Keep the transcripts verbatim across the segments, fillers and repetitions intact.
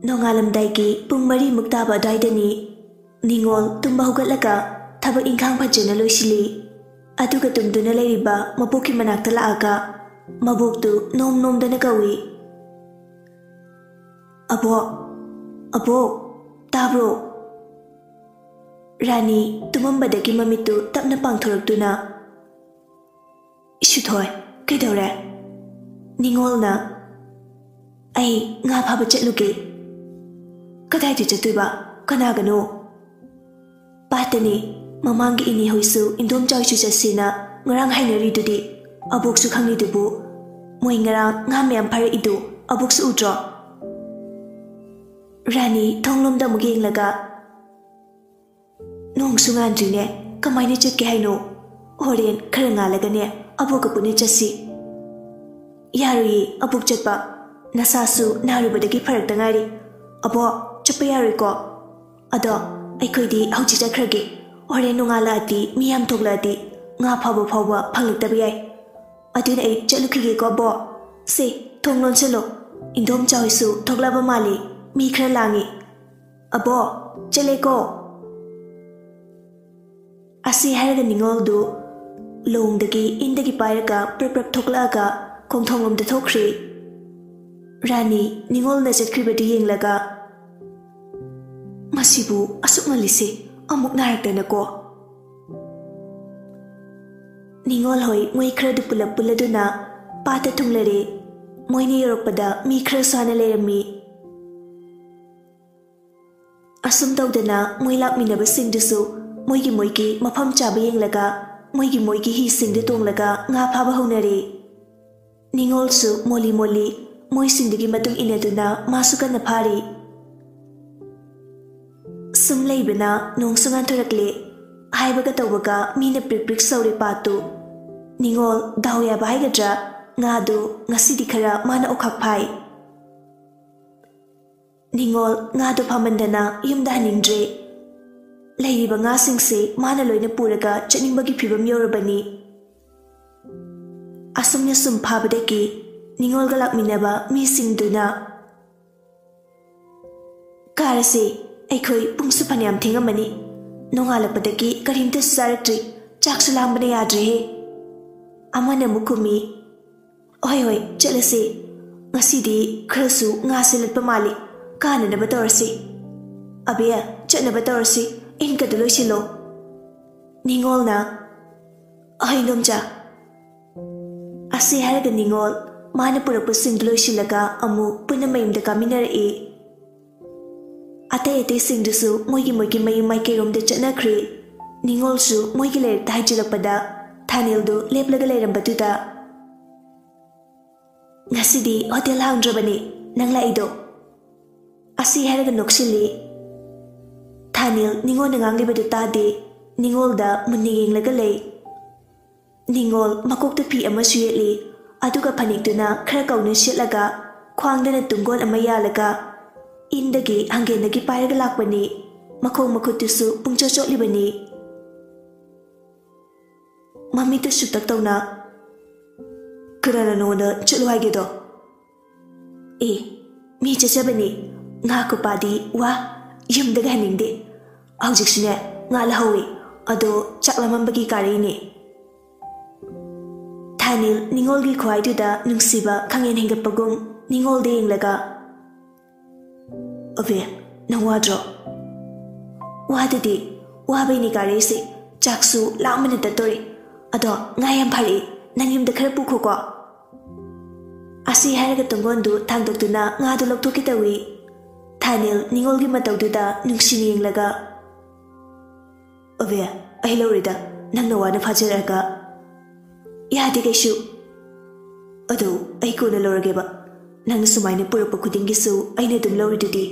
ꯅꯣꯡꯉꯥꯜꯂꯝꯗꯥꯏꯒꯤ ꯄꯨꯡ ꯃꯔꯤꯃꯨꯛ ꯇꯥꯕ ꯑꯗꯨꯋꯥꯏꯗꯅꯤ꯫ ꯅꯤꯉꯣꯜ ꯇꯨꯝꯕ ꯍꯧꯒꯠꯂꯒ ꯊꯕꯛ ꯏꯪꯈꯥꯡ ꯐꯖꯅ ꯂꯣꯏꯁꯤꯜꯂꯤ꯫ ꯑꯗꯨꯒ ꯇꯨꯝꯗꯨꯅ ꯂꯩꯔꯤꯕ ꯃꯕꯣꯛꯀꯤ ꯃꯅꯥꯛꯇ ꯂꯥꯛꯑꯒ ꯃꯕꯣꯛꯇꯨ ꯅꯣꯝ ꯅꯣꯝꯗꯅ ꯀꯧꯏ꯫ "ꯑꯕꯣꯛ, ꯑꯕꯣꯛ, ꯇꯥꯕ꯭ꯔꯣ?" ꯔꯥꯅꯤ ꯇꯨꯝꯃꯝꯕꯗꯒꯤ ꯃꯃꯤꯠꯇꯨ ꯇꯞꯅ ꯄꯥꯡꯊꯣꯔꯛꯇꯨꯅ, "ꯏꯁꯨꯊꯣꯏ, ꯀꯩꯗꯧꯔꯦ?" ꯅꯤꯉꯣꯜꯅ, "ꯑꯩ ꯉꯥ ꯐꯥꯕ ꯆꯠꯂꯨꯒꯦ꯫" "ꯀꯗꯥꯏꯗ ꯆꯠꯇꯣꯏꯕ? ꯀꯅꯥꯒꯅꯣ?" "ꯄꯥꯠꯇꯅꯤ꯫ ꯃꯃꯥꯡꯒꯤ ꯏꯅꯦ ꯍꯣꯏꯁꯨ ꯏꯟꯗꯣꯝꯆꯥ ꯍꯣꯏꯁꯨ ꯆꯠꯁꯦꯅ ꯉꯔꯥꯡ ꯍꯥꯏꯅꯔꯤꯗꯨꯗꯤ꯫ ꯑꯕꯣꯛꯁꯨ ꯈꯪꯂꯤꯗꯨꯕꯨ꯫ ꯃꯣꯏ ꯉꯔꯥꯡ ꯉꯥ ꯃꯌꯥꯝ ꯐꯥꯔꯛꯏꯗꯨ ꯑꯕꯣꯛꯁꯨ ꯎꯗ꯭ꯔꯣ?" ꯔꯥꯅꯤ ꯊꯣꯡꯂꯣꯝꯗ ꯑꯃꯨꯛ ꯌꯦꯡꯂꯒ, "ꯅꯣꯡꯁꯨ ꯉꯥꯟꯗ꯭ꯔꯤꯅꯦ, ꯀꯃꯥꯏꯅ ꯆꯠꯀꯦ ꯍꯥꯏꯅꯣ? ꯍꯣꯔꯦꯟ ꯈꯔ ꯉꯥꯜꯂꯒꯅꯦ ꯑꯕꯣꯛꯀ ꯄꯨꯟꯅ ꯆꯠꯁꯤ꯫" "ꯌꯥꯔꯣꯏꯌꯦ ꯑꯕꯣꯛ ꯆꯠꯄ, ꯅꯁꯥꯁꯨ ꯅꯥꯔꯨꯕꯗꯒꯤ ꯐꯔꯛꯇ ꯉꯥꯏꯔꯤ꯫ ꯑꯕꯣꯛ, ꯆꯠꯄ ꯌꯥꯔꯣꯏꯀꯣ? ꯑꯗꯣ ꯑꯩꯈꯣꯏꯗꯤ ꯍꯧꯖꯤꯛ ꯆꯠꯈ꯭ꯔꯒꯦ, ꯍꯣꯔꯦꯟ ꯅꯣꯡꯉꯥꯜꯂꯛꯑꯗꯤ ꯃꯤ ꯌꯥꯝ ꯊꯣꯛꯂꯛꯑꯗꯤ ꯉꯥ ꯐꯥꯕ ꯐꯥꯎꯕ ꯐꯪꯂꯛꯇꯕ ꯌꯥꯏ꯫ ꯑꯗꯨꯅ ꯑꯩ ꯆꯠꯂꯨꯈꯤꯒꯦꯀꯣ ꯑꯕꯣꯛ꯫ ꯁꯦ, ꯊꯣꯡ ꯂꯣꯟꯁꯤꯜꯂꯣ, ꯏꯟꯗꯣꯝꯆꯥ ꯍꯣꯏꯁꯨ ꯊꯣꯛꯂꯛꯑꯕ ꯃꯥꯜꯂꯤ, ꯃꯤ ꯈꯔ ꯂꯥꯡꯉꯤ꯫ ꯑꯕꯣꯛ, ꯆꯠꯂꯦꯀꯣ꯫" ꯑꯁꯤ ꯍꯥꯏꯔꯒ ꯅꯤꯉꯣꯜꯗꯨ ꯂꯣꯡꯗꯒꯤ ꯏꯟꯗꯒꯤ ꯄꯥꯏꯔꯒ ꯄ꯭ꯔꯞ ꯄ꯭ꯔꯞ ꯊꯣꯛꯂꯛꯑꯒ ꯈꯣꯡꯊꯣꯡꯂꯣꯝꯗ ꯊꯣꯛꯈ꯭ꯔꯦ꯫ ꯔꯥꯅꯤ ꯅꯤꯉꯣꯜꯅ ꯆꯠꯈ꯭ꯔꯤꯕꯗꯨ ꯌꯦꯡꯂꯒ, "ꯃꯁꯤꯕꯨ ꯑꯁꯨꯛ ꯉꯜꯂꯤꯁꯦ, ꯑꯃꯨꯛ ꯅꯥꯔꯛꯇꯅꯀꯣ꯫" ꯅꯤꯉꯣꯜ ꯍꯣꯏ ꯃꯣꯏ ꯈꯔꯗꯨ ꯄꯨꯂꯞ ꯄꯨꯜꯂꯗꯨꯅ ꯄꯥꯠꯇ ꯊꯨꯡꯂꯔꯦ꯫ ꯃꯣꯏꯅ ꯌꯧꯔꯛꯄꯗ ꯃꯤ ꯈꯔꯁꯨ ꯍꯥꯟꯅ ꯂꯩꯔꯝꯃꯤ꯫ ꯑꯁꯨꯝ ꯇꯧꯗꯅ ꯃꯣꯏ ꯂꯥꯛꯃꯤꯟꯅꯕꯁꯤꯡꯗꯨꯁꯨ ꯃꯣꯏꯒꯤ ꯃꯣꯏꯒꯤ ꯃꯐꯝ ꯆꯥꯕ ꯌꯦꯡꯂꯒ ꯃꯣꯏꯒꯤ ꯃꯣꯏꯒꯤ ꯍꯤꯁꯤꯡꯗ ꯇꯣꯡꯂꯒ ꯉꯥ ꯐꯥꯕ ꯍꯧꯅꯔꯦ꯫ ꯅꯤꯉꯣꯜꯁꯨ ꯃꯣꯂꯤ ꯃꯣꯂꯤ ꯃꯣꯏꯁꯤꯡꯗꯨꯒꯤ ꯃꯇꯨꯡ ꯏꯟꯅꯗꯨꯅ ꯃꯥꯁꯨ ꯀꯟꯅ ꯐꯥꯔꯤ꯫ ꯁꯨꯝ ꯂꯩꯕꯅ ꯅꯣꯡꯁꯨ ꯉꯥꯟꯊꯣꯔꯛꯂꯦ꯫ ꯍꯥꯏꯕꯒ ꯇꯧꯕꯒ ꯃꯤꯅ ꯄ꯭ꯔꯤꯛ ꯄ꯭ꯔꯤꯛ ꯁꯧꯔꯦ ꯄꯥꯠꯇꯨ꯫ ꯅꯤꯉꯣꯜ ꯗꯥꯎ ꯌꯥꯕ ꯍꯥꯏꯒꯗ꯭ꯔꯥ, ꯉꯥꯗꯨ ꯉꯁꯤꯗꯤ ꯈꯔ ꯃꯥꯅ ꯑꯣꯈꯥꯛ ꯐꯥꯏ꯫ ꯅꯤꯉꯣꯜ ꯉꯥꯗꯨ ꯐꯥꯃꯟꯗꯅ ꯌꯨꯝꯗ ꯍꯟꯅꯤꯡꯗ꯭ꯔꯦ꯫ ꯂꯩꯔꯤꯕ ꯉꯥꯁꯤꯡꯁꯦ ꯃꯥꯅ ꯂꯣꯏꯅ ꯄꯨꯔꯒ ꯆꯠꯅꯤꯡꯕꯒꯤ ꯐꯤꯕꯝ ꯌꯧꯔꯕꯅꯤ꯫ ꯑꯁꯨꯝꯅ ꯁꯨꯝ ꯐꯥꯕꯗꯒꯤ ꯅꯤꯉꯣꯜꯒ ꯂꯥꯛꯃꯤꯟꯅꯕ ꯃꯤꯁꯤꯡꯗꯨꯅ, "ꯀꯥꯔꯁꯦ, ꯑꯩꯈꯣꯏ ꯄꯨꯡꯁꯨ ꯐꯅꯌꯥꯝ ꯊꯦꯡꯉꯝꯃꯅꯤ꯫ ꯅꯣꯡꯉꯥꯜꯂꯛꯄꯗꯒꯤ ꯀꯔꯤꯝꯇꯁꯨ ꯆꯥꯔꯛꯇ꯭ꯔꯤ꯫ ꯆꯥꯛꯁꯨ ꯂꯥꯝꯕꯅ ꯌꯥꯗ꯭ꯔꯦꯍꯦ"꯫ ꯑꯃꯅ ꯑꯃꯨꯛ ꯈꯨꯝꯃꯤ, "ꯍꯣꯏ ꯍꯣꯏ, ꯆꯠꯂꯁꯦ꯫ ꯉꯁꯤꯗꯤ ꯈꯔꯁꯨ ꯉꯥꯁꯦ ꯂꯠꯄ ꯃꯥꯜꯂꯤ꯫ ꯀꯥꯅꯅꯕ ꯇꯧꯔꯁꯤ꯫ ꯑꯕꯦ, ꯆꯠꯅꯕ ꯇꯧꯔꯁꯤ꯫ ꯏꯟꯀꯗꯨ ꯂꯣꯏꯁꯤꯜꯂꯣ"꯫ ꯅꯤꯉꯣꯜꯅ, "ꯍꯣꯏ ꯏꯟꯗꯣꯝꯆꯥ"꯫ ꯑꯁꯤ ꯍꯥꯏꯔꯒ ꯅꯤꯉꯣꯜ ꯃꯥꯅ ꯄꯨꯔꯛꯄꯁꯤꯡꯗꯨ ꯂꯣꯏꯁꯤꯜꯂꯒ ꯑꯃꯨꯛ ꯄꯨꯟꯅ ꯃꯌꯨꯝꯗ ꯀꯥꯃꯤꯟꯅꯔꯛꯏ꯫ ꯑꯇꯩ ꯑꯇꯩꯁꯤꯡꯗꯨꯁꯨ ꯃꯣꯏꯒꯤ ꯃꯣꯏꯒꯤ ꯃꯌꯨꯝ ꯃꯥꯏꯀꯩꯔꯣꯝꯗ ꯆꯠꯅꯈ꯭ꯔꯦ꯫ ꯅꯤꯉꯣꯜꯁꯨ ꯃꯣꯏꯒꯤ ꯂꯩꯔꯛꯇ ꯍꯥꯏꯖꯤꯜꯂꯛꯄꯗ ꯊꯥꯅꯤꯜꯗꯨ ꯂꯦꯞꯂꯒ ꯂꯩꯔꯝꯕꯗꯨꯗ, "ꯉꯁꯤꯗꯤ ꯍꯣꯇꯦꯜ ꯍꯥꯡꯗ꯭ꯔꯕꯅꯤ, ꯅꯪ ꯂꯥꯛꯏꯗꯣ"꯫ ꯑꯁꯤ ꯍꯥꯏꯔꯒ ꯅꯣꯛꯁꯤꯜꯂꯤ꯫ ꯊꯥꯅꯤꯜ ꯅꯤꯉꯣꯜꯅ ꯉꯥꯡꯂꯤꯕꯗꯨ ꯇꯥꯗꯦ꯫ ꯅꯤꯉꯣꯜꯗ ꯃꯨꯟꯅ ꯌꯦꯡꯂꯒ ꯂꯩ꯫ ꯅꯤꯉꯣꯜ ꯃꯀꯣꯛꯇ ꯐꯤ ꯑꯃꯁꯨ ꯌꯦꯠꯂꯤ, ꯑꯗꯨꯒ ꯐꯅꯦꯛꯇꯨꯅ ꯈꯔ ꯀꯧꯅ ꯁꯦꯠꯂꯒ, ꯈ꯭ꯋꯥꯡꯗꯅ ꯇꯨꯡꯒꯣꯟ ꯑꯃ ꯌꯥꯜꯂꯒ, ꯏꯟꯗꯒꯤ ꯍꯪꯒꯦꯟꯗꯒꯤ ꯄꯥꯏꯔꯒ ꯂꯥꯛꯄꯅꯤ꯫ ꯃꯈꯣꯡ ꯃꯈꯨꯠꯇꯨꯁꯨ ꯄꯨꯡꯆꯣꯠ ꯆꯣꯠꯂꯤꯕꯅꯤ꯫ ꯃꯃꯤꯠꯇꯨ ꯁꯨꯛꯇꯛ ꯇꯧꯅ, "ꯀꯅꯥꯅ ꯅꯉꯣꯟꯗ ꯆꯠꯂꯨ ꯍꯥꯏꯒꯦꯗꯣ?" "ꯑꯦ, ꯃꯤ ꯆꯠꯆꯕꯅꯤ꯫ ꯉꯥ ꯀꯨꯞꯄꯥꯗꯤ ꯋꯥ, ꯌꯨꯝꯗꯒ ꯍꯟꯅꯤꯡꯗꯦ꯫ ꯍꯧꯖꯤꯛꯁꯨꯅꯦ, ꯉꯥ ꯂꯧꯍꯧꯋꯤ꯫ ꯑꯗꯣ ꯆꯥꯛ ꯂꯥꯝꯃꯝꯕꯒꯤ ꯀꯥꯔꯛꯏꯅꯦ"꯫ ꯊꯥꯅꯤꯜ ꯅꯤꯉꯣꯜꯒꯤ ꯈ꯭ꯋꯥꯏꯗꯨꯗ ꯅꯨꯡꯁꯤꯕ ꯈꯪꯍꯦꯟ ꯍꯦꯟꯒꯠꯄꯒꯨꯝ ꯅꯤꯉꯣꯜꯗ ꯌꯦꯡꯂꯒ, "ꯑꯕꯦ, ꯅꯪ ꯋꯥꯗ꯭ꯔꯣ?" "ꯋꯥꯗꯗꯤ, ꯋꯥꯕꯩꯅꯤ ꯀꯥꯔꯛꯏꯁꯦ꯫ ꯆꯥꯛꯁꯨ ꯂꯥꯝꯕꯅ ꯇꯠꯇꯣꯔꯦ꯫ ꯑꯗꯣ ꯉꯥ ꯌꯥꯝ ꯐꯥꯔꯛꯏ, ꯅꯪ ꯌꯨꯝꯗ ꯈꯔ ꯄꯨꯈꯣꯀꯣ"꯫ ꯑꯁꯤ ꯍꯥꯏꯔꯒ ꯇꯨꯡꯒꯣꯟꯗꯨ ꯊꯥꯡꯗꯣꯛꯇꯨꯅ ꯉꯥꯗꯨ ꯂꯧꯊꯣꯛꯀꯦ ꯇꯧꯏ꯫ ꯊꯥꯅꯤꯜ ꯅꯤꯉꯣꯜꯒꯤ ꯃꯇꯧꯗꯨꯗ ꯅꯨꯡꯁꯤꯅ ꯌꯦꯡꯂꯒ, "ꯑꯕꯦ, ꯑꯩ ꯂꯧꯔꯦꯗ, ꯅꯪꯅ ꯋꯥꯅ ꯐꯥꯖꯔꯛꯑꯒ"꯫ "ꯌꯥꯗꯦ ꯀꯩꯁꯨ"꯫ "ꯑꯗꯨ ꯑꯩ ꯀꯣꯟꯅ ꯂꯧꯔꯒꯦꯕ꯫ ꯅꯪꯅ ꯁꯨꯃꯥꯏꯅ ꯄꯨꯔꯛꯄ ꯈꯨꯗꯤꯡꯒꯤꯁꯨ ꯑꯩꯅ ꯑꯗꯨꯝ ꯂꯧꯔꯤꯗꯨꯗꯤ"꯫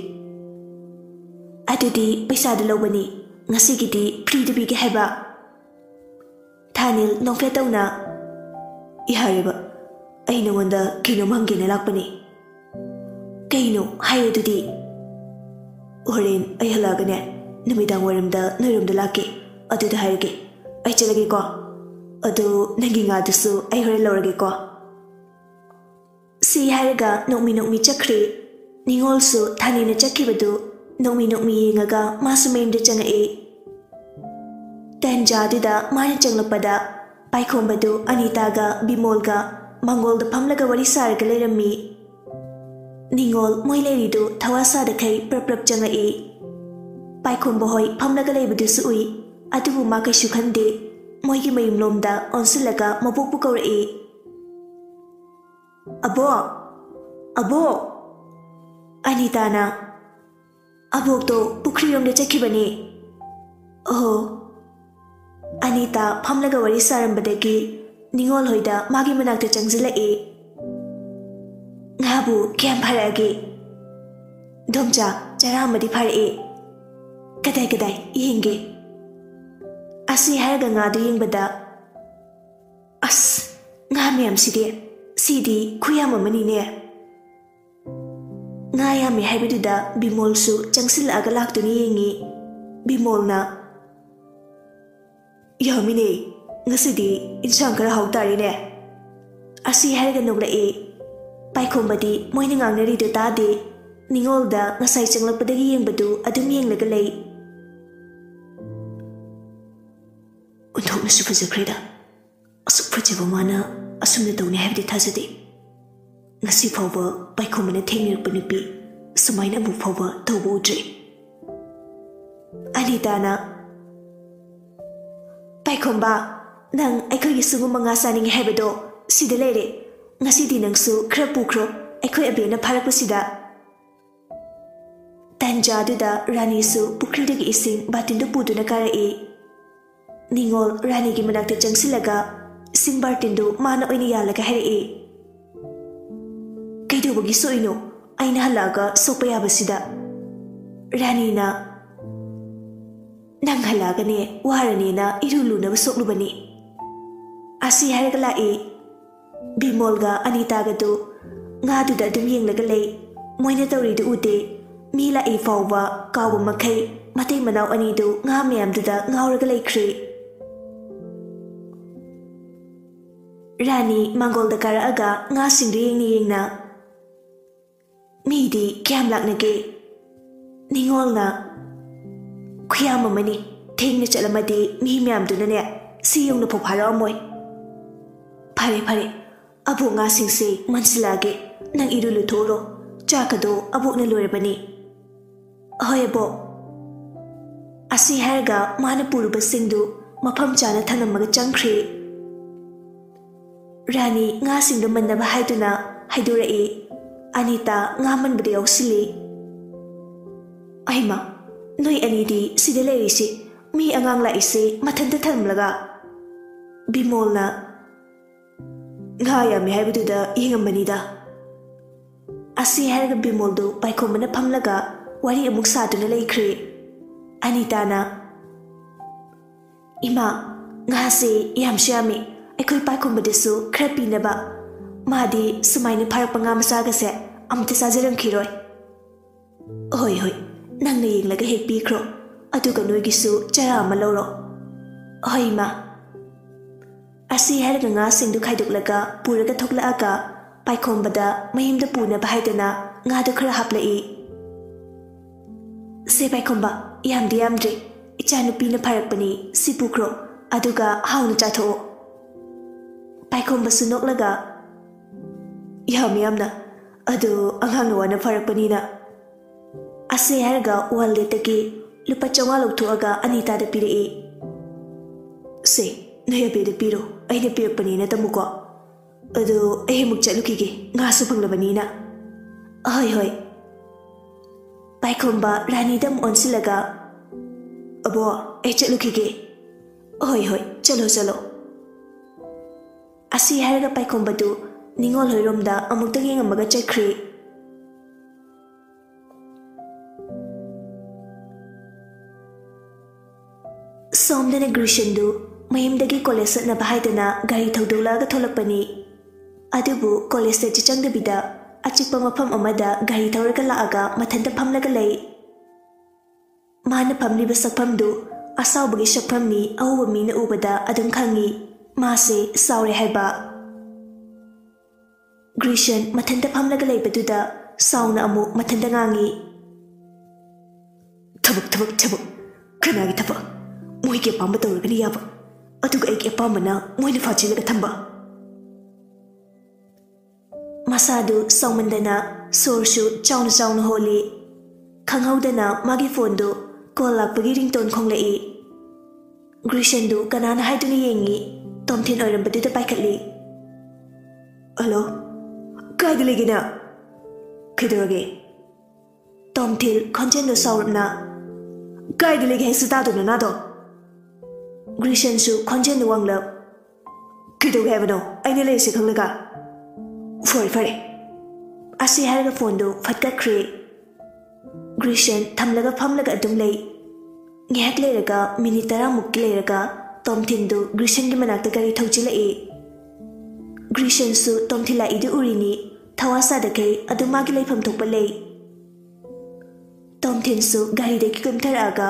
"ꯑꯗꯨꯗꯤ ꯄꯩꯁꯥꯗꯨ ꯂꯧꯕꯅꯤ, ꯉꯁꯤꯒꯤꯗꯤ ꯐ꯭ꯔꯤꯗ ꯄꯤꯒꯦ ꯍꯥꯏꯕ"꯫ ꯊꯥꯅꯤꯜ ꯅꯣꯛꯐꯦꯠ ꯇꯧꯅ, "ꯌꯥꯔꯦꯕ, ꯑꯩ ꯅꯉꯣꯟꯗ ꯀꯩꯅꯣꯝ ꯍꯪꯒꯦꯅ ꯂꯥꯛꯄꯅꯤ"꯫ "ꯀꯩꯅꯣ? ꯍꯥꯏꯌꯨ ꯑꯗꯨꯗꯤ"꯫ "ꯍꯣꯔꯦꯟ ꯑꯩ ꯍꯜꯂꯛꯑꯒꯅꯦ, ꯅꯨꯃꯤꯗꯥꯡ ꯋꯥꯏꯔꯝꯗ ꯅꯣꯏꯔꯣꯝꯗ ꯂꯥꯛꯀꯦ, ꯑꯗꯨꯗ ꯍꯥꯏꯔꯒꯦ꯫ ꯑꯩ ꯆꯠꯂꯒꯦꯀꯣ꯫ ꯑꯗꯨ ꯅꯪꯒꯤ ꯉꯥꯗꯨꯁꯨ ꯑꯩ ꯍꯣꯔꯦꯟ ꯂꯧꯔꯒꯦꯀꯣ"꯫ ꯁꯤ ꯍꯥꯏꯔꯒ ꯅꯣꯛꯃꯤ ꯅꯣꯛꯃꯤ ꯆꯠꯈ꯭ꯔꯦ꯫ ꯅꯤꯉꯣꯜꯁꯨ ꯊꯥꯅꯤꯜꯅ ꯆꯠꯈꯤꯕꯗꯨ ꯅꯣꯛꯃꯤ ꯅꯣꯛꯃꯤ ꯌꯦꯡꯉꯒ ꯃꯥꯁꯨ ꯃꯌꯨꯝꯗ ꯆꯪꯉꯛꯏ꯫ ꯇꯟꯖꯥꯗꯨꯗ ꯃꯥꯅ ꯆꯪꯂꯛꯄꯗ ꯄꯥꯏꯈꯣꯝꯕꯗꯨ ꯑꯅꯤꯇꯥꯒ ꯕꯤꯃꯣꯜꯒ ꯃꯥꯡꯒꯣꯜꯗ ꯐꯝꯂꯒ ꯋꯥꯔꯤ ꯁꯥꯔꯒ ꯂꯩꯔꯝꯃꯤ꯫ ꯅꯤꯉꯣꯜ ꯃꯣꯏ ꯂꯩꯔꯤꯗꯨ ꯊꯋꯥ ꯁꯥꯗꯈꯩ ꯄ꯭ꯔꯞ ꯄ꯭ꯔꯞ ꯆꯪꯂꯛꯏ꯫ ꯄꯥꯏꯈꯣꯝꯕ ꯍꯣꯏ ꯐꯝꯂꯒ ꯂꯩꯕꯗꯨꯁꯨ ꯎꯏ, ꯑꯗꯨꯕꯨ ꯃꯥ ꯀꯩꯁꯨ ꯈꯟꯗꯦ꯫ ꯃꯣꯏꯒꯤ ꯃꯌꯨꯝꯂꯣꯝꯗ ꯑꯣꯟꯁꯤꯜꯂꯒ ꯃꯕꯣꯛꯄꯨ ꯀꯧꯔꯛꯏ꯫ "ꯑꯕꯣꯛ! ꯑꯕꯣꯛ!" ꯑꯅꯤꯇꯥꯅ, "ꯑꯕꯣꯛꯇꯣ ꯄꯨꯈ꯭ꯔꯤꯔꯣꯝꯗ ꯆꯠꯈꯤꯕꯅꯦ꯫" "ꯑꯣꯍꯣ꯫" ꯑꯅꯤꯇꯥ ꯐꯝꯂꯒ ꯋꯥꯔꯤ ꯁꯥꯔꯝꯕꯗꯒꯤ ꯅꯤꯉꯣꯜ ꯍꯣꯏꯗ ꯃꯥꯒꯤ ꯃꯅꯥꯛꯇ ꯆꯪꯁꯤꯜꯂꯛꯏ꯫ "ꯉꯥꯕꯨ ꯀꯌꯥꯝ ꯐꯥꯔꯛꯑꯒꯦ?" "ꯗꯣꯝꯆꯥ, ꯆꯔꯥ ꯑꯃꯗꯤ ꯐꯥꯔꯛꯑꯦ꯫" "ꯀꯗꯥꯏ ꯀꯗꯥꯏ ꯌꯦꯡꯒꯦ?" ꯑꯁꯤ ꯍꯥꯏꯔꯒ ꯉꯥꯗꯨ ꯌꯦꯡꯕꯗ, "ꯑꯁ, ꯉꯥ ꯃꯌꯥꯝꯁꯤꯗꯤ, ꯁꯤꯗꯤ ꯈꯨꯌꯥꯝ ꯑꯃꯅꯤꯅꯦ꯫" ꯉꯥ ꯌꯥꯝꯃꯤ ꯍꯥꯏꯕꯗꯨꯗ ꯕꯤꯃꯣꯜꯁꯨ ꯆꯪꯁꯤꯜꯂꯛꯑꯒ ꯂꯥꯛꯇꯨꯅ ꯌꯦꯡꯉꯤ꯫ ꯕꯤꯃꯣꯜꯅ, "ꯌꯥꯝꯃꯤꯅꯦ, ꯉꯁꯤꯗꯤ ꯏꯟꯁꯥꯡ ꯈꯔ ꯍꯥꯎ ꯇꯥꯔꯦꯅꯦ꯫" ꯑꯁꯤ ꯍꯥꯏꯔꯒ ꯅꯣꯛꯂꯛꯑꯦ꯫ ꯄꯥꯏꯈꯣꯝꯕꯗꯤ ꯃꯣꯏꯅ ꯉꯥꯡꯅꯔꯤꯗꯨ ꯇꯥꯗꯦ꯫ ꯅꯤꯉꯣꯜꯗ ꯉꯁꯥꯏ ꯆꯪꯂꯛꯄꯗꯒꯤ ꯌꯦꯡꯕꯗꯨ ꯑꯗꯨꯝ ꯌꯦꯡꯂꯒ ꯂꯩ꯫ "ꯑꯣꯟꯊꯣꯛꯅꯁꯨ ꯐꯖꯈ꯭ꯔꯦꯗ꯫ ꯑꯁꯨꯛ ꯐꯖꯕ ꯃꯥꯅ ꯑꯁꯨꯝꯅ ꯇꯧꯅꯤ ꯍꯥꯏꯕꯗꯤ ꯊꯥꯖꯗꯦ꯫ ꯉꯁꯤ ꯐꯥꯎꯕ ꯄꯥꯏꯈꯣꯝꯕꯅ ꯊꯦꯡꯅꯔꯛꯄ ꯅꯨꯄꯤ ꯁꯨꯃꯥꯏꯅ ꯑꯃꯨꯛ ꯐꯥꯎꯕ ꯇꯧꯕ ꯎꯗ꯭ꯔꯤ꯫" ꯑꯅꯤꯇꯥꯅ, "ꯄꯥꯏꯈꯣꯝꯕ, ꯅꯪ ꯑꯩꯈꯣꯏꯒꯤ ꯁꯤꯒꯨꯝꯕ ꯉꯥ ꯆꯥꯅꯤꯡꯉꯤ ꯍꯥꯏꯕꯗꯣ ꯁꯤꯗ ꯂꯩꯔꯦ꯫ ꯉꯁꯤꯗꯤ ꯅꯪꯁꯨ ꯈꯔ ꯄꯨꯈ꯭ꯔꯣ, ꯑꯩꯈꯣꯏ ꯑꯕꯦꯅ ꯐꯥꯔꯛꯄꯁꯤꯗ꯫" ꯇꯟꯖꯥꯗꯨꯗ ꯔꯥꯅꯤꯁꯨ ꯄꯨꯈ꯭ꯔꯤꯗꯒꯤ ꯏꯁꯤꯡ ꯕꯥꯇꯤꯟꯗꯨ ꯄꯨꯗꯨꯅ ꯀꯥꯔꯛꯏ꯫ ꯅꯤꯉꯣꯜ ꯔꯥꯅꯤꯒꯤ ꯃꯅꯥꯛꯇ ꯆꯪꯁꯤꯜꯂꯒ ꯏꯁꯤꯡ ꯕꯥꯔꯇꯤꯟꯗꯨ ꯃꯥꯅ ꯑꯣꯏꯅ ꯌꯥꯜꯂꯒ ꯍꯥꯏꯔꯛꯏ꯫ "ꯀꯩꯗꯧꯕꯒꯤ ꯁꯣꯛꯏꯅꯣ? ꯑꯩꯅ ꯍꯜꯂꯛꯑꯒ ꯁꯣꯛꯄ ꯌꯥꯕꯁꯤꯗ꯫" ꯔꯥꯅꯤꯅ, "ꯅꯪ ꯍꯜꯂꯛꯑꯒꯅꯦ ꯋꯥꯔꯅꯦꯅ ꯏꯔꯨ ꯂꯨꯅꯕ ꯁꯣꯛꯂꯨꯕꯅꯤ꯫" ꯑꯁꯤ ꯍꯥꯏꯔꯒ ꯂꯥꯛꯏ꯫ ꯕꯤꯃꯣꯜꯒ ꯑꯅꯤꯇꯥꯒꯗꯨ ꯉꯥꯗꯨꯗ ꯑꯗꯨꯝ ꯌꯦꯡꯂꯒ ꯂꯩ꯫ ꯃꯣꯏꯅ ꯇꯧꯔꯤꯗꯨ ꯎꯗꯦ꯫ ꯃꯤ ꯂꯥꯛꯏ ꯐꯥꯎꯕ ꯀꯥꯎꯕ ꯃꯈꯩ ꯃꯇꯩ ꯃꯅꯥꯎ ꯑꯅꯤꯗꯨ ꯉꯥ ꯃꯌꯥꯝꯗꯨꯗ ꯉꯥꯎꯔꯒ ꯂꯩꯈ꯭ꯔꯦ꯫ ꯔꯥꯅꯤ ꯃꯥꯡꯒꯣꯜꯗ ꯀꯥꯔꯛꯑꯒ ꯉꯥꯁꯤꯡꯗꯨ ꯌꯦꯡꯅ ꯌꯦꯡꯅ, "ꯃꯤꯗꯤ ꯀꯌꯥꯝ ꯂꯥꯛꯅꯒꯦ?" ꯅꯤꯉꯣꯜꯅ, "ꯈꯨꯌꯥꯝ ꯑꯃꯅꯤ, ꯊꯦꯡꯅ ꯆꯠꯂꯝꯃꯗꯤ ꯃꯤ ꯃꯌꯥꯝꯗꯨꯅꯅꯦ ꯁꯤ ꯌꯧꯅꯐꯥꯎ ꯐꯥꯔꯛꯑꯝꯃꯣꯏ꯫ ꯐꯔꯦ ꯐꯔꯦ, ꯑꯕꯣꯛ ꯉꯥꯁꯤꯡꯁꯦ ꯃꯟꯁꯤꯜꯂꯛꯑꯒꯦ, ꯅꯪ ꯏꯔꯨ ꯂꯨꯊꯣꯛꯎꯔꯣ, ꯆꯥꯛꯀꯗꯣ ꯑꯕꯣꯛꯅ ꯂꯣꯏꯔꯕꯅꯤ꯫" "ꯍꯣꯏ ꯑꯕꯣꯛ꯫" ꯑꯁꯤ ꯍꯥꯏꯔꯒ ꯃꯥꯅ ꯄꯨꯔꯨꯕꯁꯤꯡꯗꯨ ꯃꯐꯝ ꯆꯥꯅ ꯊꯝꯂꯝꯃꯒ ꯆꯪꯈ꯭ꯔꯦ꯫ ꯔꯥꯅꯤ ꯉꯥꯁꯤꯡꯗꯨ ꯃꯟꯅꯕ ꯍꯥꯏꯗꯨꯅ ꯍꯥꯏꯗꯣꯔꯛꯏ꯫ ꯑꯅꯤꯇꯥ ꯉꯥ ꯃꯟꯕꯗ ꯌꯥꯎꯁꯤꯜꯂꯤ꯫ "ꯑꯩꯃ, ꯅꯣꯏ ꯑꯅꯤꯗꯤ ꯁꯤꯗ ꯂꯩꯔꯤꯁꯤ, ꯃꯤ ꯑꯉꯥꯡ ꯂꯥꯛꯏꯁꯤ ꯃꯊꯟꯇ ꯊꯝꯂꯒ?" ꯕꯤꯃꯣꯜꯅ, "ꯉꯥ ꯌꯥꯝꯃꯤ ꯍꯥꯏꯕꯗꯨꯗ ꯌꯦꯡꯉꯝꯕꯅꯤꯗ꯫" ꯑꯁꯤ ꯍꯥꯏꯔꯒ ꯕꯤꯃꯣꯜꯗꯨ ꯄꯥꯏꯈꯣꯝꯕꯅ ꯐꯝꯂꯒ ꯋꯥꯔꯤ ꯑꯃꯨꯛ ꯁꯥꯗꯨꯅ ꯂꯩꯈ꯭ꯔꯦ꯫ ꯑꯅꯤꯇꯥꯅ, "ꯏꯃꯥ, ꯉꯥꯁꯦ ꯌꯥꯝꯁꯨ ꯌꯥꯝꯃꯤ, ꯑꯩꯈꯣꯏ ꯄꯥꯏꯈꯣꯝꯕꯗꯁꯨ ꯈꯔ ꯄꯤꯅꯕ꯫ ꯃꯥꯗꯤ ꯁꯨꯃꯥꯏꯅ ꯐꯥꯔꯛꯄ ꯉꯥ ꯃꯆꯥꯒꯁꯦ ꯑꯝꯇ ꯆꯥꯖꯔꯝꯈꯤꯔꯣꯏ꯫" "ꯍꯣꯏ ꯍꯣꯏ, ꯅꯪꯅ ꯌꯦꯡꯂꯒ ꯍꯦꯛ ꯄꯤꯈ꯭ꯔꯣ, ꯑꯗꯨꯒ ꯅꯣꯏꯒꯤꯁꯨ ꯆꯔꯥ ꯑꯃ ꯂꯧꯔꯣ꯫" "ꯍꯣꯏ ꯏꯃꯥ꯫" ꯑꯁꯤ ꯍꯥꯏꯔꯒ ꯉꯥꯁꯤꯡꯗꯨ ꯈꯥꯏꯗꯣꯛꯂꯒ ꯄꯨꯔꯒ ꯊꯣꯛꯂꯛꯑꯒ ꯄꯥꯏꯈꯣꯝꯕꯗ ꯃꯌꯨꯝꯗ ꯄꯨꯅꯕ ꯍꯥꯏꯗꯅ ꯉꯥꯗꯨ ꯈꯔ ꯍꯥꯞꯂꯛꯏ꯫ "ꯁꯦ ꯄꯥꯏꯈꯣꯝꯕ, ꯌꯥꯝꯗꯤ ꯌꯥꯝꯗ꯭ꯔꯦ, ꯏꯆꯥꯅꯨꯄꯤꯅ ꯐꯥꯔꯛꯄꯅꯤ, ꯁꯤ ꯄꯨꯈ꯭ꯔꯣ, ꯑꯗꯨꯒ ꯍꯥꯎꯅ ꯆꯥꯊꯣꯛꯑꯣ꯫" ꯄꯥꯏꯈꯣꯝꯕꯁꯨ ꯅꯣꯛꯂꯒ, "ꯌꯥꯝ ꯌꯥꯝꯅ, ꯑꯗꯨ ꯑꯉꯥꯡꯅ ꯋꯥꯅ ꯐꯥꯔꯛꯄꯅꯤꯅ꯫" ꯑꯁꯤ ꯍꯥꯏꯔꯒ ꯋꯥꯜꯂꯦꯠꯇꯒꯤ ꯂꯨꯄꯥ ꯆꯥꯝꯃꯉꯥ ꯂꯧꯊꯣꯛꯑꯒ ꯑꯅꯤꯇꯥꯗ ꯄꯤꯔꯛꯏ꯫ "ꯁꯦ, ꯅꯣꯏ ꯑꯕꯦꯗ ꯄꯤꯔꯣ, ꯑꯩꯅ ꯄꯤꯔꯛꯄꯅꯤꯅ ꯇꯝꯃꯨꯀꯣ꯫ ꯑꯗꯨ ꯑꯩ ꯑꯃꯨꯛ ꯆꯠꯂꯨꯈꯤꯒꯦ, ꯉꯥꯁꯨ ꯐꯪꯂꯕꯅꯤꯅ꯫" "ꯍꯣꯏ ꯍꯣꯏ꯫" ꯄꯥꯏꯈꯣꯝꯕ ꯔꯥꯅꯤꯗ ꯑꯃꯨꯛ ꯑꯣꯟꯁꯤꯜꯂꯒ, "ꯑꯕꯣ, ꯑꯩ ꯆꯠꯂꯨꯈꯤꯒꯦ꯫" "ꯍꯣꯏ ꯍꯣꯏ, ꯆꯠꯂꯣ ꯆꯠꯂꯣ꯫" ꯑꯁꯤ ꯍꯥꯏꯔꯒ ꯄꯥꯏꯈꯣꯝꯕꯗꯨ ꯅꯤꯉꯣꯜ ꯍꯣꯏꯔꯣꯝꯗ ꯑꯃꯨꯛꯇꯪ ꯌꯦꯡꯉꯝꯃꯒ ꯆꯠꯈ꯭ꯔꯦ꯫ ꯁꯣꯝꯗꯅ ꯒ꯭ꯔꯤꯁꯟꯗꯨ ꯃꯌꯨꯝꯗꯒꯤ ꯀꯣꯂꯦꯖ ꯆꯠꯅꯕ ꯍꯥꯏꯗꯅ ꯒꯥꯔꯤ ꯊꯧꯗꯣꯛꯂꯛꯑꯒ ꯊꯣꯛꯂꯛꯄꯅꯤ꯫ ꯑꯗꯨꯕꯨ ꯀꯣꯂꯦꯖꯇ ꯆꯪꯗꯕꯤꯗ ꯑꯆꯤꯛꯄ ꯃꯐꯝ ꯑꯃꯗ ꯒꯥꯔꯤ ꯊꯧꯔꯒ ꯂꯥꯛꯑꯒ ꯃꯊꯟꯇ ꯐꯝꯂꯒ ꯂꯩ꯫ ꯃꯥꯅ ꯐꯝꯂꯤꯕ ꯁꯛꯐꯝꯗꯨ ꯑꯁꯥꯎꯕꯒꯤ ꯁꯛꯐꯝꯅꯤ, ꯑꯎꯕ ꯃꯤꯅ ꯎꯕꯗ ꯑꯗꯨꯝ ꯈꯪꯉꯤ ꯃꯥꯁꯦ ꯁꯥꯎꯔꯦ ꯍꯥꯏꯕ꯫ ꯒ꯭ꯔꯤꯁꯟ ꯃꯊꯟꯇ ꯐꯝꯂꯒ ꯂꯩꯕꯗꯨꯗ ꯁꯥꯎꯅ ꯑꯃꯨꯛ ꯃꯊꯟꯇ ꯉꯥꯡꯉꯤ꯫ ꯊꯕꯛ, ꯊꯕꯛ, ꯊꯕꯛ꯫ ꯀꯅꯥꯒꯤ ꯊꯕꯛ? ꯃꯣꯏꯒꯤ ꯑꯄꯥꯝꯕ ꯇꯧꯔꯒꯅ ꯌꯥꯕ, ꯑꯗꯨꯒ ꯑꯩꯒꯤ ꯑꯄꯥꯝꯕꯅ ꯃꯣꯏꯅ ꯐꯥꯖꯤꯜꯂꯒ ꯊꯝꯕ꯫ ꯃꯁꯥꯗꯨ ꯁꯥꯎꯃꯟꯗꯅ ꯁꯣꯔꯁꯨ ꯆꯥꯎꯅ ꯆꯥꯎꯅ ꯍꯣꯜꯂꯤ꯫ ꯈꯪꯍꯧꯗꯅ ꯃꯥꯒꯤ ꯐꯣꯟꯗꯨ ꯀꯣꯜ ꯂꯥꯛꯄꯒꯤ ꯔꯤꯡꯇꯣꯟ ꯈꯣꯡꯂꯛꯏ꯫ ꯒ꯭ꯔꯤꯁꯟꯗꯨ ꯀꯅꯥꯅ ꯍꯥꯏꯗꯨꯅ ꯌꯦꯡꯉꯤ꯫ ꯇꯣꯝꯊꯤꯟ ꯑꯣꯏꯔꯝꯕꯗꯨꯗ ꯄꯥꯏꯈꯠꯂꯤ꯫ "ꯍꯜꯂꯣ, ꯀꯥꯏꯗ ꯂꯩꯒꯦ ꯅꯪ? ꯀꯩꯗꯧꯔꯒꯦ?" ꯇꯣꯝꯊꯤꯟ ꯈꯣꯟꯖꯦꯜꯗꯨ ꯁꯥꯎꯔꯞꯅ꯫ "ꯀꯥꯏꯗ ꯂꯩꯒꯦ ꯍꯥꯏꯁꯤ ꯇꯥꯗꯣ ꯅꯅꯥꯗꯣ?" ꯒ꯭ꯔꯤꯁꯟꯁꯨ ꯈꯣꯟꯖꯦꯜꯗꯨ ꯋꯥꯡꯂꯞ꯫ "ꯀꯩꯗꯧꯒꯦ ꯍꯥꯏꯕꯅꯣ ꯑꯩꯅ ꯂꯩꯔꯤꯁꯦ ꯈꯪꯂꯒ?" "ꯐꯔꯦ, ꯐꯔꯦ꯫" ꯑꯁꯤ ꯍꯥꯏꯔꯒ ꯐꯣꯟꯗꯨ ꯐꯠ ꯀꯛꯈ꯭ꯔꯦ꯫ ꯒ꯭ꯔꯤꯁꯟ ꯊꯝꯂꯒ ꯐꯝꯂꯒ ꯑꯗꯨꯝ ꯂꯩ꯫ ꯉꯥꯏꯍꯥꯛ ꯂꯩꯔꯒ, ꯃꯤꯅꯤꯠ ꯇꯔꯥꯃꯨꯛꯇꯤ ꯂꯩꯔꯒ, ꯇꯣꯝꯊꯤꯟꯗꯨ ꯒ꯭ꯔꯤꯁꯟꯒꯤ ꯃꯅꯥꯛꯇ ꯒꯥꯔꯤ ꯊꯧꯖꯤꯜꯂꯛꯏ꯫ ꯒ꯭ꯔꯤꯁꯟꯁꯨ ꯇꯣꯝꯊꯤꯟ ꯂꯥꯛꯏꯗꯨ ꯎꯔꯤꯅꯤ, ꯊꯋꯥ ꯁꯥꯗꯈꯩ ꯑꯗꯨꯝ ꯃꯥꯒꯤ ꯂꯩꯐꯝ ꯊꯣꯛꯄ ꯂꯩ꯫ ꯇꯣꯝꯊꯤꯟꯁꯨ ꯒꯥꯔꯤꯗꯒꯤ ꯀꯨꯝꯊꯔꯛꯑꯒ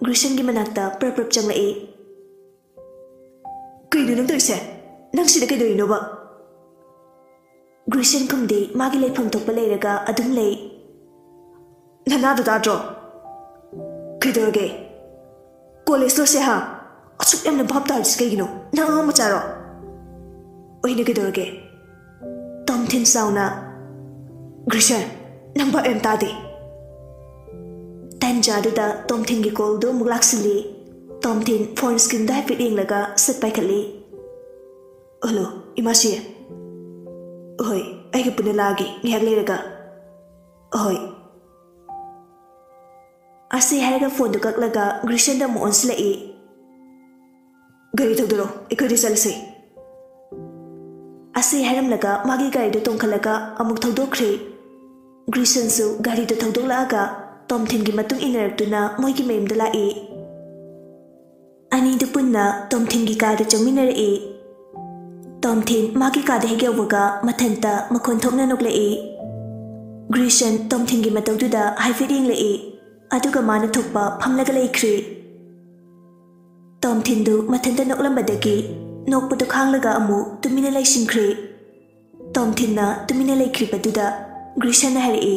ꯒ꯭ꯔꯤꯁꯟꯒꯤ ꯃꯅꯥꯛꯇ ꯄ꯭ꯔꯞ ꯄ꯭ꯔꯞ ꯆꯪꯂꯛꯏ꯫ "ꯀꯩꯅꯣ ꯅꯪ ꯇꯧꯔꯤꯁꯦ? ꯅꯪ ꯁꯤꯗ ꯀꯩꯗꯧꯔꯤꯅꯣꯕ?" ꯒ꯭ꯔꯤꯁꯟ ꯈꯨꯝꯗꯦ, ꯃꯥꯒꯤ ꯂꯩꯐꯝ ꯊꯣꯛꯄ ꯂꯩꯔꯒ ꯑꯗꯨꯝ ꯂꯩ꯫ "ꯅꯅꯥꯗꯣ ꯇꯥꯗ꯭ꯔꯣ? ꯀꯩꯗꯧꯔꯒꯦ? ꯀꯣꯂꯦꯖ ꯂꯣꯁꯦ ꯍꯥ? ꯑꯁꯨꯛ ꯌꯥꯝꯅ ꯚꯥꯞ ꯇꯥꯔꯤꯁꯤ ꯀꯩꯒꯤꯅꯣ? ꯅꯪ ꯑꯉꯥꯡ ꯃꯆꯥꯔꯣ?" "ꯑꯣꯏꯅ ꯀꯩꯗꯧꯔꯒꯦ?" ꯇꯣꯝꯊꯤꯟ ꯁꯥꯎꯅ꯫ "ꯒ꯭ꯔꯤꯁꯟ, ꯅꯪ ꯚꯥꯞ ꯌꯥꯝ ꯇꯥꯗꯦ꯫" ꯇꯟꯖꯥꯗꯨꯗ ꯇꯣꯝꯊꯤꯟꯒꯤ ꯀꯣꯜꯗꯨ ꯑꯃꯨꯛ ꯂꯥꯛꯁꯤꯜꯂꯤ꯫ ꯇꯣꯝꯊꯤꯟ ꯐꯣꯟ ꯁ꯭ꯀ꯭ꯔꯤꯟꯗ ꯍꯥꯏꯐꯦꯠ ꯌꯦꯡꯂꯒ ꯁꯠ ꯄꯥꯏꯈꯠꯂꯤ꯫ "ꯍꯜꯂꯣ, ꯏꯃꯥꯁꯤ?" "ꯍꯣꯏ, ꯑꯩꯒ ꯄꯨꯟꯅ ꯂꯥꯛꯑꯒꯦ ꯉꯥꯏꯍꯥꯛ ꯂꯩꯔꯒ꯫" "ꯍꯣꯏ꯫" ꯑꯁꯤ ꯍꯥꯏꯔꯒ ꯐꯣꯟꯗꯨ ꯀꯛꯂꯒ ꯒ꯭ꯔꯤꯁꯟꯗ ꯑꯃꯨꯛ ꯑꯣꯟꯁꯤꯜꯂꯛꯏ꯫ "ꯒꯥꯔꯤ ꯊꯧꯗꯣꯔꯛꯑꯣ, ꯑꯩꯈꯣꯏꯗ ꯆꯠꯂꯁꯤ꯫" ꯑꯁꯤ ꯍꯥꯏꯔꯝꯂꯒ ꯃꯥꯒꯤ ꯒꯥꯔꯤꯗꯨ ꯇꯣꯡꯈꯠꯂꯒ ꯑꯃꯨꯛ ꯊꯧꯗꯣꯛꯈ꯭ꯔꯦ꯫ ꯒ꯭ꯔꯤꯁꯟꯁꯨ ꯒꯥꯔꯤꯗꯨ ꯊꯧꯗꯣꯛꯂꯛꯑꯒ ꯇꯣꯝꯊꯤꯟꯒꯤ ꯃꯇꯨꯡ ꯏꯟꯅꯔꯛꯇꯨꯅ ꯃꯣꯏꯒꯤ ꯃꯌꯨꯝꯗ ꯂꯥꯛꯏ꯫ ꯑꯅꯤꯗꯨ ꯄꯨꯟꯅ ꯇꯣꯝꯊꯤꯟꯒꯤ ꯀꯥꯗ ꯆꯪꯃꯤꯟꯅꯔꯛꯏ꯫ ꯇꯣꯝꯊꯤꯟ ꯃꯥꯒꯤ ꯀꯥꯗ ꯍꯦꯛ ꯌꯧꯕꯒ ꯃꯊꯟꯇ ꯃꯈꯣꯟ ꯊꯣꯛꯅ ꯅꯣꯛꯂꯛꯏ꯫ ꯒ꯭ꯔꯤꯁꯟ ꯇꯣꯝꯊꯤꯟꯒꯤ ꯃꯇꯧꯗꯨꯗ ꯍꯥꯏꯐꯦꯠ ꯌꯦꯡꯂꯛꯏ, ꯑꯗꯨꯒ ꯃꯥꯅ ꯊꯣꯛꯄ ꯐꯝꯂꯒ ꯂꯩꯈ꯭ꯔꯤ꯫ ꯇꯣꯝꯊꯤꯟꯗꯨ ꯃꯊꯟꯇ ꯅꯣꯛꯂꯝꯕꯗꯒꯤ ꯅꯣꯛꯄꯗꯨ ꯈꯥꯡꯂꯒ ꯑꯃꯨꯛ ꯇꯨꯃꯤꯟꯅ ꯂꯩꯁꯤꯟꯈ꯭ꯔꯦ꯫ ꯇꯣꯝꯊꯤꯟꯅ ꯇꯨꯃꯤꯟꯅ ꯂꯩꯈ꯭ꯔꯤꯕꯗꯨꯗ ꯒ꯭ꯔꯤꯁꯟꯅ ꯍꯥꯏꯔꯛꯏ,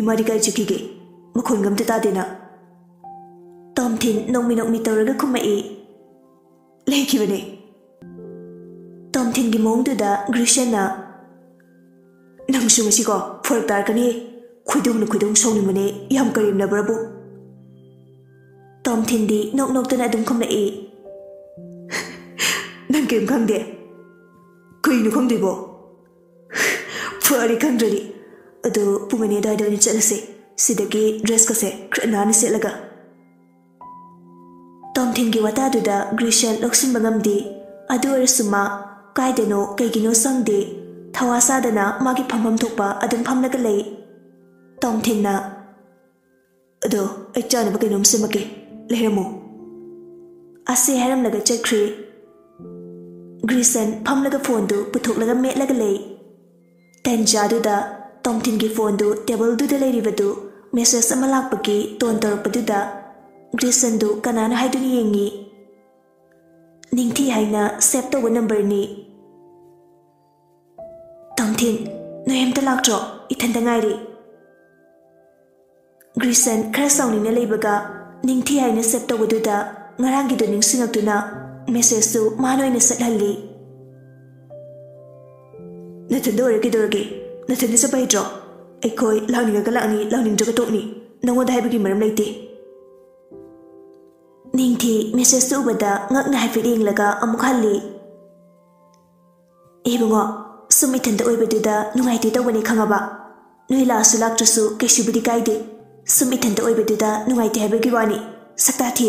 "ꯏꯃꯥꯗꯤ ꯀꯥꯏ ꯆꯠꯈꯤꯒꯦ?" ꯃꯈꯣꯟꯒ ꯑꯝꯇ ꯇꯥꯗꯦꯅ꯫ ꯇꯣꯝꯊꯤꯟ ꯅꯣꯛꯃꯤ ꯅꯣꯛꯃꯤ ꯇꯧꯔꯒ ꯈꯨꯝꯃꯛꯏ꯫ "ꯂꯩꯈꯤꯕꯅꯦ꯫" ꯇꯣꯝꯊꯤꯟꯒꯤ ꯃꯑꯣꯡꯗꯨꯗ ꯒ꯭ꯔꯤꯁꯟꯅ, "ꯅꯪꯁꯨ ꯉꯁꯤꯀꯣ ꯐꯔꯛ ꯇꯥꯔꯛꯀꯅꯤ꯫ ꯈꯣꯏꯗꯧꯅ ꯈꯣꯏꯗꯧ ꯁꯥꯎꯅꯤꯡꯕꯅꯦ, ꯌꯥꯝ ꯀꯔꯦꯝꯅꯕ꯭ꯔꯕꯨ?" ꯇꯣꯝꯊꯤꯟꯗꯤ ꯅꯣꯛ ꯅꯣꯛꯇꯅ ꯑꯗꯨꯝ ꯈꯨꯝꯂꯛꯏ꯫ "ꯅꯪ ꯀꯔꯤꯝ ꯈꯪꯗꯦ? ꯀꯩꯅꯣ ꯈꯪꯗꯣꯏꯕꯣ? ꯐꯔꯦ ꯈꯪꯗ꯭ꯔꯗꯤ꯫ ꯑꯗꯣ ꯄꯨꯡ ꯑꯅꯤ ꯑꯗꯨꯋꯥꯏꯗ ꯑꯣꯏꯅ ꯆꯠꯂꯁꯦ꯫ ꯁꯤꯗꯒꯤ ꯗ꯭ꯔꯦꯁꯀꯁꯦ ꯈꯔ ꯅꯥꯟꯅ ꯁꯦꯠꯂꯒ꯫" ꯇꯣꯝꯊꯤꯟꯒꯤ ꯋꯥꯇꯥꯗꯨꯗ ꯒ꯭ꯔꯤꯁꯟ ꯂꯧꯁꯤꯟꯕ ꯉꯝꯗꯦ꯫ ꯑꯗꯨ ꯑꯣꯏꯔꯁꯨ ꯃꯥ ꯀꯥꯏꯗꯅꯣ ꯀꯩꯒꯤꯅꯣ ꯆꯪꯗꯦ꯫ ꯊꯋꯥ ꯁꯥꯗꯅ ꯃꯥꯒꯤ ꯐꯝꯐꯝ ꯊꯣꯛꯄ ꯑꯗꯨꯝ ꯐꯝꯂꯒ ꯂꯩ꯫ ꯇꯣꯝꯊꯤꯟꯅ, "ꯑꯗꯣ ꯑꯩ ꯆꯥꯅꯕ ꯀꯩꯅꯣꯝ ꯁꯦꯝꯃꯛꯀꯦ, ꯂꯩꯔꯝꯃꯣ꯫" ꯑꯁꯤ ꯍꯥꯏꯔꯝꯂꯒ ꯆꯠꯈ꯭ꯔꯦ꯫ ꯒ꯭ꯔꯤꯁꯟ ꯐꯝꯂꯒ ꯐꯣꯟꯗꯨ ꯄꯨꯊꯣꯛꯂꯒ ꯃꯦꯠꯂꯒ ꯂꯩ꯫ ꯇꯟꯖꯥꯗꯨꯗ ꯇꯣꯝꯊꯤꯟꯒꯤ ꯐꯣꯟꯗꯨ ꯇꯦꯕꯜꯗꯨꯗ ꯂꯩꯔꯤꯕꯗꯨ ꯃꯦꯁꯦꯖ ꯑꯃ ꯂꯥꯛꯄꯒꯤ ꯇꯣꯟ ꯇꯧꯔꯛꯄꯗꯨꯗ ꯒ꯭ꯔꯤꯁꯟꯗꯨ ꯀꯅꯥꯅꯣ ꯍꯥꯏꯗꯨꯅ ꯌꯦꯡꯉꯤ꯫ "ꯅꯤꯡꯊꯤ ꯍꯥꯏꯅ ꯁꯦꯚ ꯇꯧꯕ ꯅꯝꯕꯔꯅꯤ꯫" "ꯇꯣꯝꯊꯤꯟ, ꯅꯣꯏ ꯑꯝꯇ ꯂꯥꯛꯇ꯭ꯔꯣ? ꯏꯊꯟꯇ ꯉꯥꯏꯔꯦ꯫" ꯒ꯭ꯔꯤꯁꯟ ꯈꯔ ꯁꯥꯎꯅꯤꯡꯅ ꯂꯩꯕꯒ ꯅꯤꯡꯊꯤ ꯍꯥꯏꯅ ꯁꯦꯚ ꯇꯧꯕꯗꯨꯗ ꯉꯔꯥꯡꯒꯤꯗꯨ ꯅꯤꯡꯁꯤꯡꯂꯛꯇꯨꯅ ꯃꯦꯁꯦꯖꯇꯨ ꯃꯥꯅ ꯑꯣꯏꯅ ꯁꯠꯍꯜꯂꯤ꯫ "ꯅꯊꯟꯗ ꯑꯣꯏꯔ ꯀꯩꯗꯧꯔꯒꯦ? ꯅꯊꯟꯗ ꯆꯠꯄ ꯍꯩꯇ꯭ꯔꯣ? ꯑꯩꯈꯣꯏ ꯂꯥꯛꯅꯤꯡꯉꯒ ꯂꯥꯛꯅꯤ, ꯂꯥꯛꯅꯤꯡꯗ꯭ꯔꯒ ꯇꯣꯛꯅꯤ꯫ ꯅꯉꯣꯟꯗ ꯍꯥꯏꯕꯒꯤ ꯃꯔꯝ ꯂꯩꯇꯦ꯫" ꯅꯤꯡꯊꯤ ꯃꯦꯁꯦꯖꯇꯨ ꯎꯕꯗ ꯉꯛꯅ ꯍꯥꯏꯐꯦꯠ ꯌꯦꯡꯂꯒ ꯑꯃꯨꯛ ꯍꯜꯂꯤ꯫ "ꯏꯕꯨꯡꯉꯣ, ꯁꯨꯝ ꯏꯊꯟꯇ ꯑꯣꯏꯕꯗꯨꯗ ꯅꯨꯡꯉꯥꯏꯇꯦ ꯇꯧꯕꯅꯤ, ꯈꯪꯉꯕ? ꯅꯣꯏ ꯂꯥꯛꯑꯁꯨ ꯂꯥꯛꯇ꯭ꯔꯁꯨ ꯀꯩꯁꯨꯕꯨꯗꯤ ꯀꯥꯏꯗꯦ꯫ ꯁꯨꯝ ꯏꯊꯟꯇ ꯑꯣꯏꯕꯗꯨꯗ ꯅꯨꯡꯉꯥꯏꯇꯦ ꯍꯥꯏꯕꯒꯤ ꯋꯥꯅꯤ꯫ ꯁꯛꯇꯥ ꯊꯤ꯫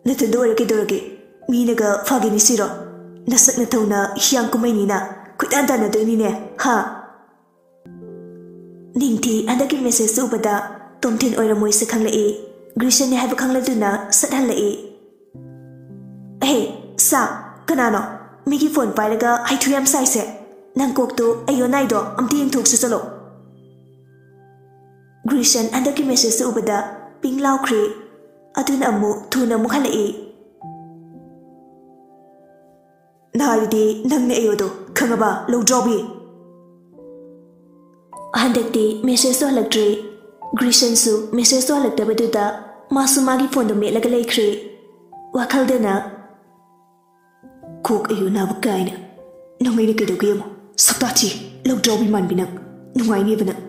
ꯅꯊꯟꯇ ꯑꯣꯏꯔ ꯀꯩꯗꯧꯔꯒꯦ? ꯃꯤꯅꯒ ꯐꯥꯒꯤꯅꯤ ꯁꯤꯔꯣ? ꯅꯁꯛ ꯅꯊꯧꯅ ꯍꯤꯌꯥꯡ ꯀꯨꯝꯍꯩꯅꯤꯅ ꯈꯣꯏꯗꯥꯟ ꯇꯥꯟꯅꯗꯣꯏꯅꯤꯅꯦ, ꯍꯥ?" ꯅꯤꯡꯊꯤ ꯍꯟꯗꯛꯀꯤ ꯃꯦꯁꯦꯖꯇꯨ ꯎꯕꯗ ꯇꯣꯝꯊꯤꯟ ꯑꯣꯏꯔꯝꯃꯣꯏꯁꯦ ꯈꯪꯂꯛꯏ꯫ ꯒ꯭ꯔꯤꯁꯟꯅꯤ ꯍꯥꯏꯕ ꯈꯪꯂꯗꯨꯅ ꯁꯠ ꯍꯜꯂꯛꯏ꯫ "ꯑꯍꯦ, ꯁꯥ, ꯀꯅꯥꯅꯣ ꯃꯤꯒꯤ ꯐꯣꯟ ꯄꯥꯏꯔꯒ ꯍꯩꯊꯨ ꯌꯥꯝ ꯁꯥꯏꯁꯦ? ꯅꯪ ꯀꯣꯛꯇꯣ ꯑꯩꯌꯣꯟ ꯅꯥꯏꯗꯣ ꯑꯝꯇ ꯌꯦꯡꯊꯣꯛꯁꯤ ꯆꯠꯂꯣ꯫" ꯒ꯭ꯔꯤꯁꯟ ꯍꯟꯗꯛꯀꯤ ꯃꯦꯁꯦꯖꯇꯨ ꯎꯕꯗ ꯄꯤꯡ ꯂꯥꯎꯈ꯭ꯔꯦ꯫ ꯑꯗꯨꯅ ꯑꯃꯨꯛ ꯊꯨꯅ ꯑꯃꯨꯛ ꯍꯜꯂꯛꯏ꯫ "ꯅꯥꯔꯤꯗꯤ ꯅꯪꯅ ꯑꯩꯌꯣꯗꯣ, ꯈꯪꯉꯕ, ꯂꯧꯗ꯭ꯔꯥꯎꯕꯤ?" ꯍꯟꯗꯛꯇꯤ ꯃꯦꯁꯦꯖꯁꯨ ꯍꯜꯂꯛꯇ꯭ꯔꯤ꯫ ꯒ꯭ꯔꯤꯁꯟꯁꯨ ꯃꯦꯁꯦꯖꯇꯣ ꯍꯜꯂꯛꯇꯕꯗꯨꯗ ꯃꯥꯁꯨ ꯃꯥꯒꯤ ꯐꯣꯟꯗꯣ ꯃꯦꯠꯂꯒ ꯂꯩꯈ꯭ꯔꯦ꯫ ꯋꯥꯈꯜꯗꯅ, "ꯀꯣꯛ ꯑꯌꯨ ꯅꯥꯕ ꯀꯥꯏꯅ ꯅꯨꯡꯉꯥꯏꯅ ꯀꯩꯗꯧꯒꯦ ꯌꯦꯡꯉꯣ, ꯁꯛꯇꯥ ꯊꯤ, ꯂꯧꯗ꯭ꯔꯥꯎꯕꯤ ꯃꯥꯟꯕꯤ ꯅꯪ, ꯅꯨꯡꯉꯥꯏꯅꯦꯕ ꯅꯪ꯫